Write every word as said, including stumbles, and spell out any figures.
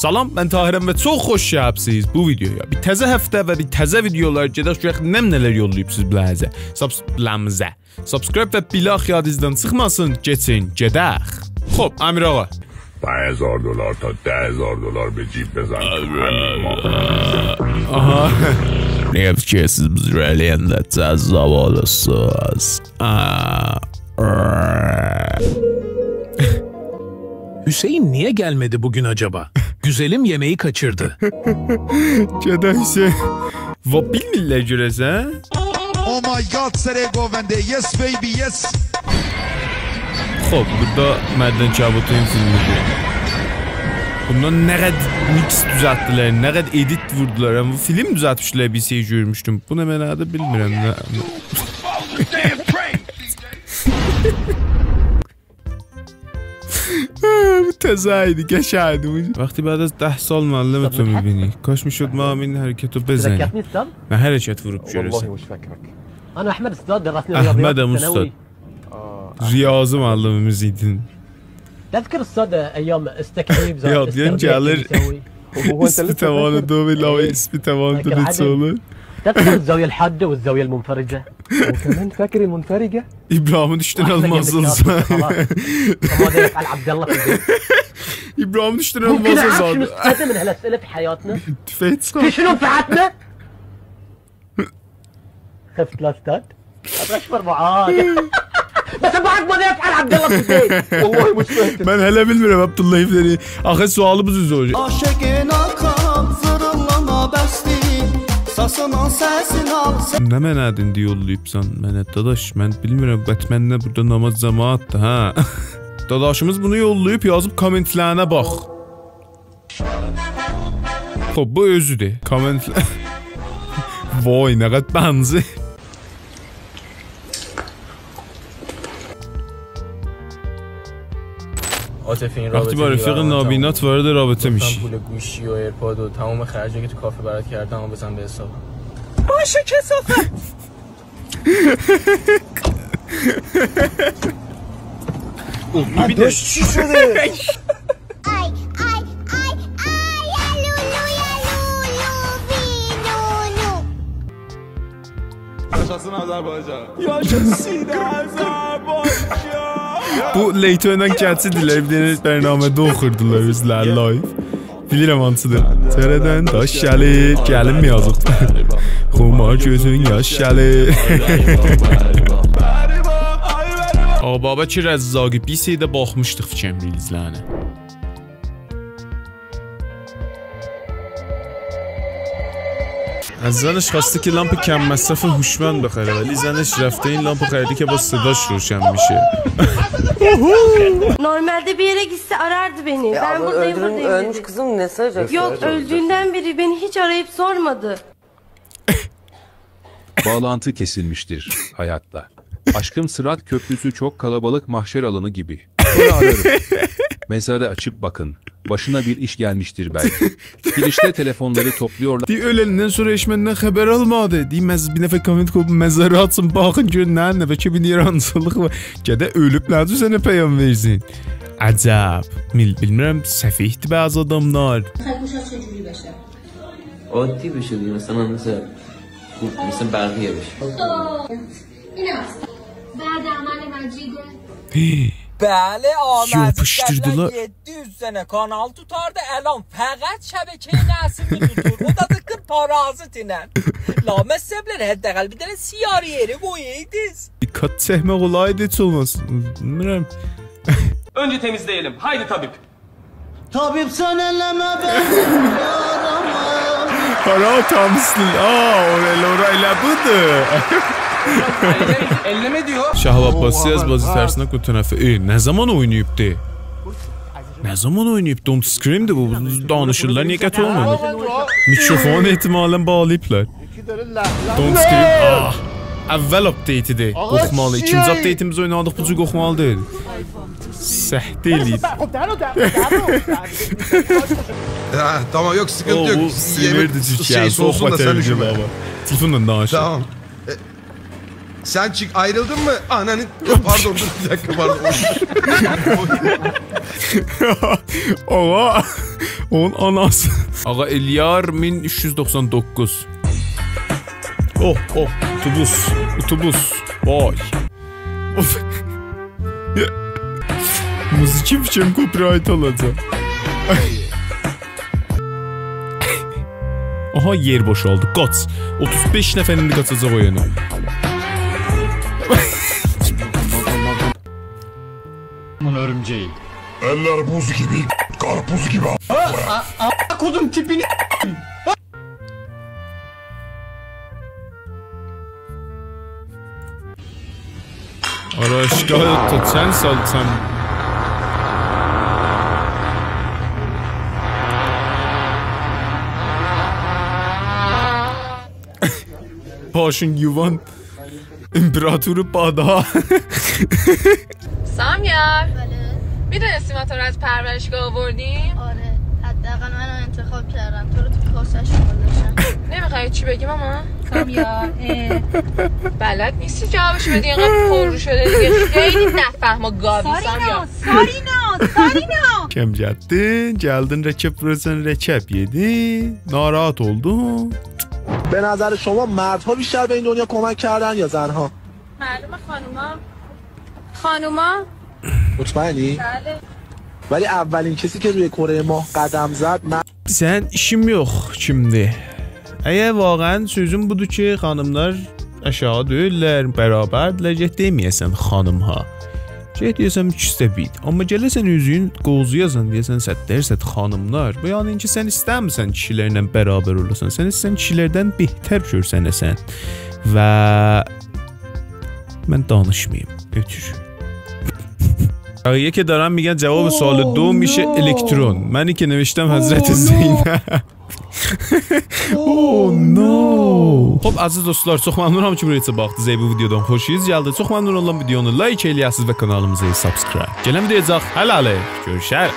سلام، من طاهرم و چوخ خوش گلیبسیز بو ویدیویا. بیر تزه هفته و بیر تزه ویدیولار، گئدک گؤرک نمنه‌لر یوللاییبسیز بیله‌میزه. سابس-، بیله‌میزه. سابسکرایب و بیلاخ یادینیزدان چیخماسین، کئچین، گئدک. خوب، امیر آقا. پنج هزار دلار تا ده هزار دلار به جیب بزن که همین ماه. آها. نییه فیکیرسیز بیز رلینده جذاب اولورسوز؟ آ، آ. حسین نییه گلمه‌دی بوگون آجابا؟ گوزلیم یئمه‌یی کاچیردی. گده حسین. وا، بیلمیرلر گؤره‌سن؟ Oh my God، سر گوونده. Yes baby, yes. خوب، بورادا معدن کبوتون فیلمیدیر. بوندان نه قدر میکس دوزلتدیلر، نه قدر ادیت ووردولار. یعنی، بو فیلم دوزلتمیشدیلر، بیر شئی گؤرموشدوم. بو نمنه‌دیر، بیلمیرم. نه... بو تزه ایدی، قشنگ ایدی بو. وقتی بعد از ده سال معلم تو می‌بینی. کاش می‌شد ما هم این حرکت رو بزنیم. تذكرتني أستاذ؟ نه حرکت ووروب گؤره‌سن؟ والله مش فاكرك. أنا أحمد أستاذ، درسني رياضيات في الثانوي. احمدم اوستاد. ریاضی معلمیمیز ایدین. تذكر أستاذ أيام التكعيب، زاوية، یاد، یاد السرداب گلیر. كنا نسوي؟ اسم توان دو بیل، آقا، اسم توان دو نئجه اولور؟ تذكر الزاوية الحادة والزاوية المنفرجة؟ وكمان فاكر المنفرجة؟ ابراهیمین اوچ دنه آلماز اولسا. خلاص. ماذا يفعل عبد الله في البيت؟ ابراهیمین اوچ دنه آلماز اولسا. ممكن أعرف شنو استفدنا من هالأسئلة في حياتنا؟ توفنگ چیخار. في شنو نفعتنا؟ خفت لا أستاذ. أبغى أشوف أربعات. بس أبو عاد ماذا يفعل عبد الله في البيت؟ والله مش فاكر. من هله بیلمیرم، عبدالله ابنی. آخی سؤالی بو جور سوروشور. عاشقین آخام، زیرینلاما بسدی، ساسینین سسین آل. نمنه‌دیر ایندی یوللاییبسان منه، داداش؟ من بیلمیرم، بتمنه بورادا ناماز جماعتدیر، هه؟ داداشیمیز بونو یوللاییب، یازیب کامنتلرینه باخ. خوب، بو اؤزودور. کامنت... وای، نه قدر بنزی. عاطفی، این وقتی رابطه با رفیق نابینات وارد رابطه می‌شی. گفتم پول گوشی و ایرپاد و تمام خرجی که تو کافه برات کردم و بزن به حسابم. باشه کثافت. اوه، بیر ده چی شده؟ آی، آی، آی، آی، آ، لولو، یا لولو، وی لولو. یاشاسین آذربایجان. یاشاسین آذربایجان. بو لیتو ایله کلچیدیلر، بیر دنه برنامه‌ده اوخوردولار اؤزلری لایو. بیلیرم هانسیدیر. تره‌دن داش گلیر، گلین می یازیب؟ خمار گؤزون یاش گلیر. آقا بابک رزاقی، بیر شئیده باخمیشدیق فیکریم ریلزلرینه. از زنش خواسته که لامپ کم‌مصرف هوشمند بخره، ولی زنش رفته این لامپ خریده که با صداش روشن می‌شه. Normalde bir yere gitse arardı beni. Ya ben ama buradayım, öldürün-, buradayım ölmüş dedi. Kızım ne soracak? Yok, öldüğünden beri beni hiç arayıp sormadı. Bağlantı kesilmiştir hayatta. Aşkım, Sırat Köprüsü çok kalabalık, mahşer alanı gibi. Sonra ararım. Mezarı açıp bakın. Başına bir iş gelmiştir belki. Girişte telefonları topluyorlar. دئییر، اؤلندن سونرا هئچ مندن خبر آلمادی. دئییر، مز-، بیر نفر کامنت قویوب، «مزاری آچین، باخین، گؤرون نه، نه، بلکه بیر یارانچیلیق وار.» گده اؤلوب، نه جور سنه پیام وئرسین؟ عجب. بیل-، بیلمیرم، سفیه‌دیر بعضی آداملار. می‌خوای گوشات چجوری بشه؟ عادی بشه دیگه، مثلاً، مثلاً، خوب، مثلاً بقیه بشه. این است. بعد عمل مجید. هی. بله، آمدی. یاپیشدیردیلار. قبلاً یئددی یوز دنه کانال توتاردی، الان فقط شبکهٔ نصبی توتور. او دا چیخیر پارازیت ایله. لامصبلر، حداقل بیر دنه سیاری یئری قویایدینیز. دقت چکمک اولایدی هئچ اولماسین. بیلمیرم. Önce temizleyelim. Haydi tabip. طبیب، سن ائله‌مه منیم یارامی. هارا تامیسلیل. آ، اورا ائله، اورا ائله بودور. Elleme diyor. شهاب عباسی از بازی ترسناک و تنفر. ائ، نه زامان اویناییبدی؟ نه زامان اویناییب؟ Don't Screamدی بو. بو دانیشیرلار، نییه قطع اولمادی؟ میکروفونو احتمالاً باغلاییبلار. Don't Scream. آه. اول آپدیتیدیر. آقا، قورخمالی. ایکینجی آپدیتیمیز اوینادیق، بو جور قورخمالی دئییل. سهته ائله‌ییر. خب، در رو، در رو، در رو. Ha, tamam, yok, sıkıntı yok. او، بو سینیردیر، چونکی شئی، سویوسون دا، سن دوشونمه. تلفونلا دانیشیر. Tamam. E, سن چیک، آیریلدین می؟ آنانی، یوخ، پاردون، دور بیر دقیقه، پاردون. آقا، اونون آناسی. آقا الیار مین اوچ یوز دوخسان دوققوز. اوه، اوه، اتوبوس، اتوبوس. وای. اوف. موزیکی فیکریم کپی‌رایت آلاجاق. آها، یئر بوشالدی. قاچ. اوتوز بئش نفر ایندی قاچاجاق او یانا. Bunun örümceği. Eller buz gibi, karpuz gibi. Kudum tipini. آرایشگاه تو چند سال چند؟ باشین یووان امپراتور بادا. سامیار، بله. می‌دونستی ما تو رو از پرورشگاه آوردیم؟ آره، حداقل منو انتخاب کردن، تو رو تو کاسه‌شون گذاشتن. نمی‌خوای چی بگی ماما؟ سامیار، اه. بلد نیستی جوابشو بدی، اینقدر پررو شده دیگه. خیلی نفهم و گاوی، سارینا، سامیار. سارینا، سارینا. کم گتدین، گلدین رکب وورورسان، رکب یئدین، ناراحت اولدون. به نظر شما مردها بیشتر به این دنیا کمک کردن یا زنها؟ معلومه خانوما. خانوما. مطمئنی؟ بله. ولی اولین کسی که روی کرهٔ ماه قدم زد، مرد سن ایشیم یوخ کیمدیر. اگر واقعاً سؤزون بودور کی، خانیملار آشاغی دئییللر، برابردیرلر، گئت دئمه‌یه‌سن خانیمها. گئت دئیه‌سن ایکیسی ده بیر. آمما گله‌سن اؤزون قووزایاسان، دئیه‌سن صد درصد خانیملار. بو یعنی کی، سن ایسته‌میرسن کیشیلرله برابر اولاسان. سن ایسته‌سن کیشیلردن بهتر گؤرسنه‌سن. و من دانیشماییم. اؤتور. بقیه که دارن می‌گن جواب سوال دو می‌شه الکترون. منی که نوشتم حضرت زینب. Oh no. خوب، عزیز دوستلار، چوخ ممنونام کی بورایا باخدینیز. اگر بو ویدئودان خوشونوز گلدی، چوخ ممنون اوللام ویدئونو لایک ائله‌یه‌سینیز و کانالیمیزی سابسکرایب. گلن ویدئویاجاق، هله‌لیک، گؤروشریک.